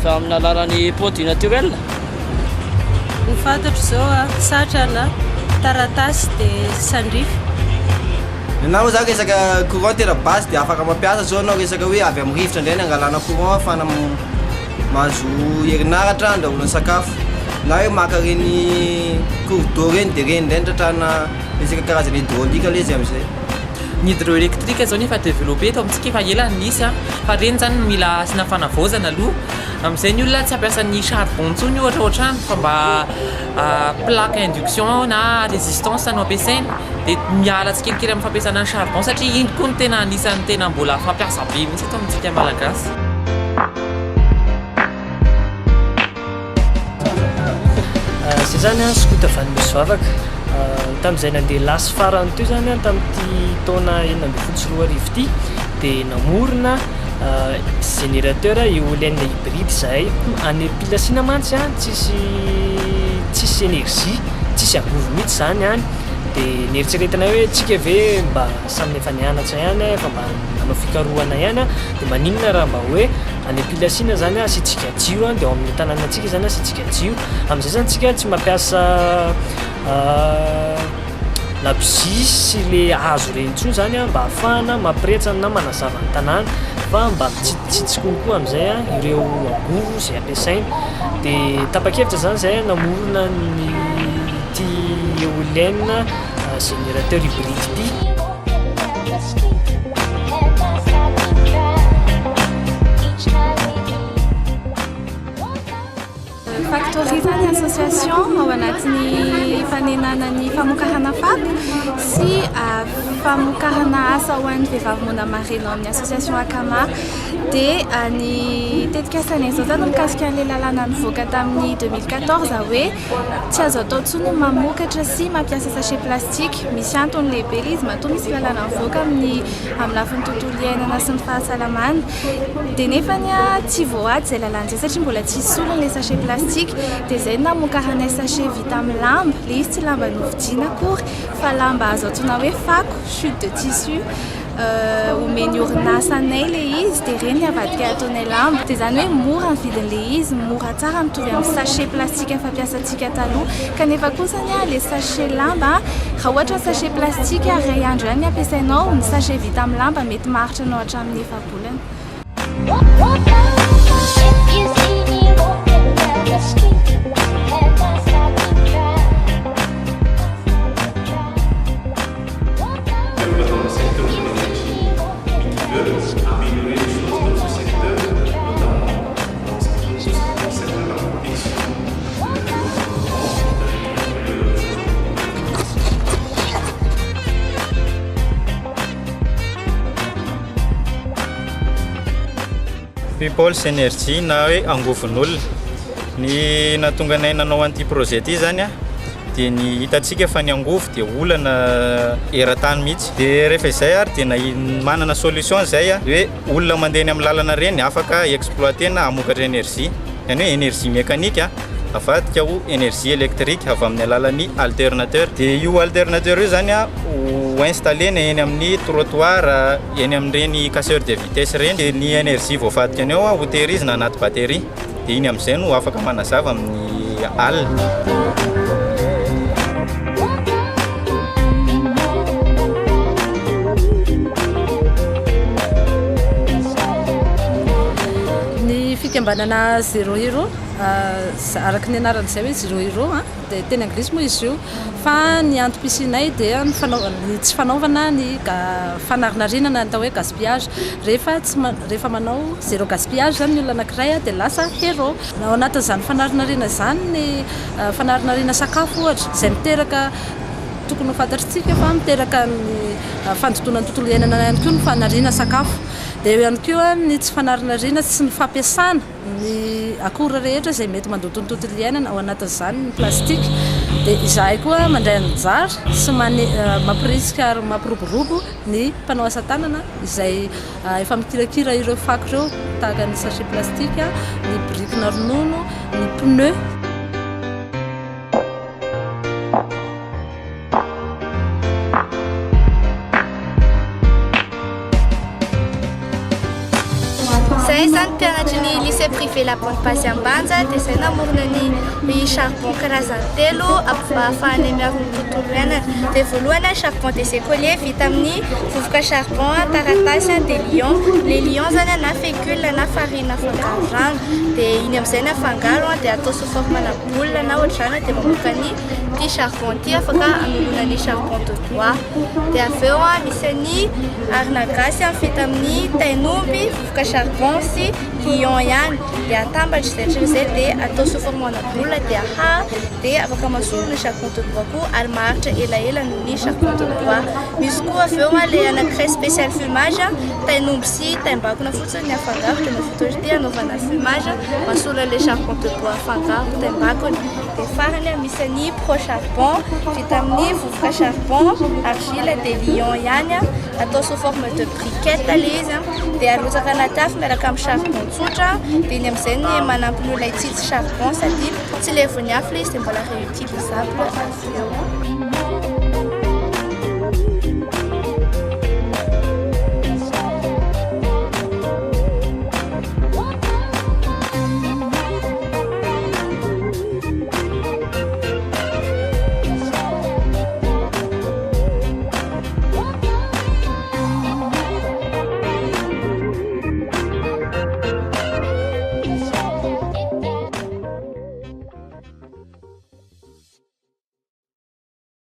Avy amin'ny alalan'ny produit naturel. Ny fantatro izao a, satrana, taratasy dia sandrify. Ny anah moa zany resaka courant tena base dia afaka mampiasa zao anao resaka hoe avy amin'ny rivotra indray ny angalana courant ahafahana mahazo herinaratra andrahoana sakafo na hoe maka ireny cours d'eau ireny dia ireny indray no tratrarina resaka karazana hydraulique ilay izy amin'izay. Ny hydroélectrique zao nefa développé eto amintsika efa ela no nisy fa reny zany no mila asiana fanavaozana aloha amin'izay ny olona tsy hampiasa ny charbon intsony ohatra ao an-trano fa mba plaque induction na résistance no ampiasaina dia miala tsikelikely amin'ny fampiasana ny charbon satria iny koa no tena anisan'ny tena mbola fampiasa be mihitsy eto amintsika malagasy. Zay zany an, skoto avy any Nosy Vavaka. Tamin'izay nandeha lasy farany teo zany an, tamin'ity taona 2016 ity dia namorona générateur éolienne hybride izahay. Any Ampilasina mantsy an, tsisy tsisy énergie, tsisy angovo mihitsy zany any. Dia nieritreretinay hoe tsika ve mba samy efa nianatra ihany, efa mba nanao fikarohana ihany an, dia maninona raha mba hoe any Ampilasina zany asiantsika jiro an, dia ao amin'ny tanànantsika zany asiantsika jiro. Amin'izay zany tsika tsy mampiasa labozia sy le hazo ireny intsony zany an, mba ahafahana mampirehitra na manazava ny tanàna fa mba mitsitsitsy konkoa amin'izay an ireo angovo izay ampiasaina. Dia tapa-kevitra zany izay namorona ny ity éolienne générateur hybride ity. Factory izany association ao anatin'ny fanenana ny famokarana fako sy famokarana asa ho an'ny vehivavy moana marena ao amin'ny association Akama. Dia ny tetikasanay izao izany mikasika an'ilay lalàna nivoaka tamin'ny 2014 hoe tsy azo atao intsony ny mamokatra sy mampiasa sachet plastique. Misy antony lehibe ilay izy matoa misy lalàna mivoaka amin'ny amin'ny lafiny tontolo iainana sy ny fahasalamana. Dia nefany tsy voahaja izay lalàna izay satria mbola tsy hisy solony ilay sachet plastique. Dia izay no namokaranay sachet vita amin'ny lamba. Ilay izy tsy lamba novidiana akory fa lamba azo antsoina hoe fako, chute de tissu. Omen'ny orinasa anay ilay izy dia ireny no avadika ataonay lamba. Dia izany hoe mora ny vidin'ilay izy, mora tsara mitovy amin'ny sachet plastique fampiasantsika taloha. Kanefa kosa ilay sachet lamba, raha ohatra ny sachet plastique iray andro ihany no ampiasainao, ny sachet vita amin'ny lamba mety maharitra anao hatramin'ny efa-bolana. People's Energy na hoe angovon'olona. Ny nahatonga anay nanao an'ity projet ity zany a, dia ny hitantsika fa ny angovo dia olana eran-tany mihitsy. Dia rehefa izay ary dia nahi- manana solution izay a, hoe olona mandeha eny amin'ny lalana ireny afaka exploiter-na hamokatra énergie, izany hoe énergie mécanique avadika ho énergie électrique avy amin'ny alalan'ny alternateur. Dia io alternateur io zany a ho installer-na eny amin'ny trottoir, eny amin'ireny casseur de vitesse ireny, dia ny énergie voavadika any ao ho tehirizina anaty batterie. Dia iny amin'izay no afaka manazava amin'ny alina. Ny fikambanana Zero Hero, araka ny anarany izay hoe Zero Hero dia teny anglisy moa izy io fa ny antom-pisianay dia ny fanaovana, ny tsy fanaovana ny fanarinarina na ny atao hoe gaspillage. Rehefa tsy rehefa manao zéro gaspillage izany ny olona anankiray dia lasa héros. Ao anatin'izany fanarinarina izany ny fanarinarina sakafo ohatra izay miteraka tokony ho fantatritsika fa miteraka ny fandotoana ny tontolo iainana ihany koa ny fanariana sakafo. Dia eo ihany koa ny tsy fanarinarina sy ny fampiasana ny akora rehetra izay mety mandoto ny tontolo iainana, ao anatin'izany ny plastika. Dia izahay koa mandray anjara sy mane- mampirisika ary mampiroborobo ny mpanao asa tanana izay efa mikirakira ireo fako ireo tahaka ny sachet plastique, ny birikina ronono, ny pneu. Zay zany mpianatry ny lycée privé La Bonne Base Ambanja, dia zay namorona ny charbon karazany telo ahafahanay miaro ny tontolo iainana. Dia voalohany charbon des écoliers, vita amin'ny vovoka charbon, taratasy, dia liant. Le liant zany na fécule na farine afangaro rano, dia iny amin'izay ny afangaro, dia atao sous forme na boule na ohatr'izany, dia mamoaka ny ty charbon ty, afaka anolona ny charbon de bois. Dia avy eo misy ny arina gasy vita amin'ny tainomby, vovoka charbon sy liant ihany, dia atambatra izay rehetra izay, dia atao sous forme na boule, dia ha dia afaka masolo ny charbon de bois koa ary maharitra elaela noho ny charbon de bois. Misy koa avy eo le anankiray spécial fumage, tainomby sy taimbakona fotsiny ny afangaro, dia mahavita ty anaovana fumage, masolo an'le charbon de bois afangaro taimbakona. Dia farany misy ny pro charbon, vita amin'ny vovoka charbon, argile, dia liant ihany, atao sous forme de briquette le izy, dia arotsaka anaty afo miaraka amin'ny charbon tsotra, dia iny amin'izay ny manampy ny olona hitsitsy charbon sady tsy levon'ny afo le izy, dia mbola réutilisable avy eo.